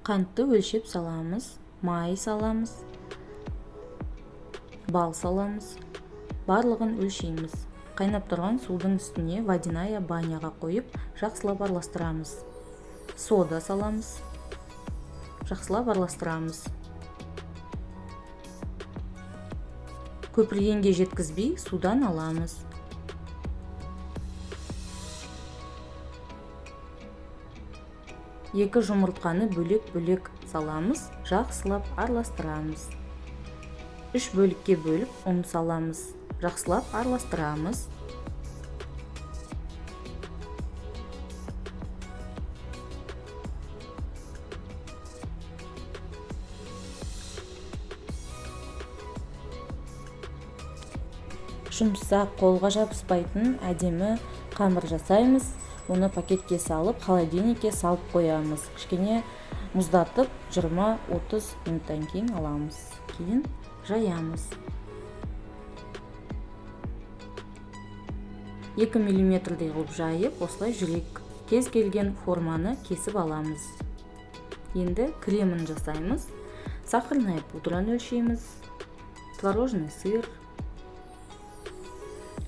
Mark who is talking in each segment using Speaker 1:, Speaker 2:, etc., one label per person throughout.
Speaker 1: Қантты өлшеп саламыз, май саламыз, бал саламыз. Барлығын өлшейміз. Қайнап тұрған судың үстіне водяная баняға қойып, жақсылап араластырамыз. Сода саламыз. Жақсылап араластырамыз. Көпіргенге жеткізбей судан аламыз. 2 жұмыртқаны бөлек-бөлек саламыз, жақсылап араластырамыз. 3 бөлікке бөліп ұн саламыз, жақсылап араластырамыз. Жұмсақ, қолға жабыспайтын әдемі қамыр жасаймыз. Оны пакетке салып, холодильникке салып қоямыз. Кішкене мұздатып, 20-30 минуттан кейін аламыз. Кейін жаямыз. 2 миллиметрдей қылып жайып, осылай жүрек кез келген форманы кесіп аламыз. Енді кремін жасаймыз. Сахарная пудраны өлшейміз. Творожный сыр.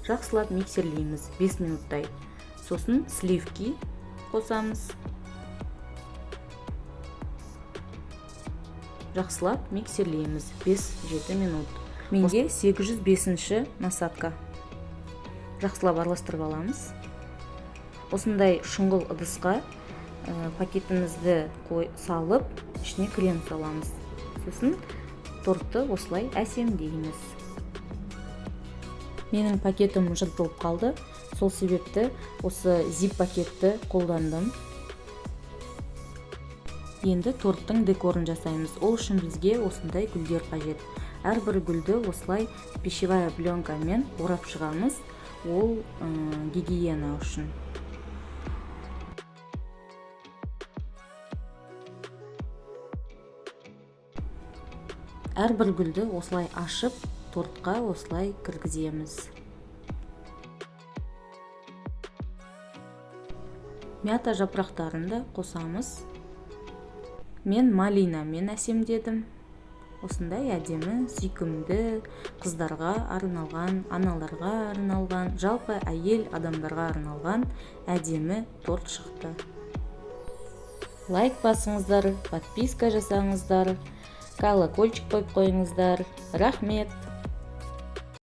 Speaker 1: Жақсылап миксерлейміз 5 минуттай. Сосын сливки қосамыз. Жақсылап миксерлейміз 5-7 минут. Менде 805-ші насадка. Жақсылап араластырып аламыз. Осындай шұңғыл ыдысқа пакетімізді салып, ішіне крем саламыз. Сосын тортты осылай әсемдейміз. Менің пакетім жыртылып қалды. Сол себепті осы зип пакетті қолдандым. Енді торттың декорын жасаймыз. Ол үшін бізге осындай гүлдер қажет. Әрбір гүлді осылай пищевая пленкамен орап шығамыз. Ол гигиена үшін. Әрбір гүлді осылай ашып, тортқа осылай кіргіземіз. Мята жапырақтарын да қосамыз. Мен малинамен әсемдедім. Осындай әдемі, сүйкімді, қыздарға арналған, аналарға арналған, жалпы әйел адамдарға арналған әдемі торт шықты. Лайк басыңыздар, подписка жасаңыздар, колокольчик қойып қойыңыздар. Рахмет!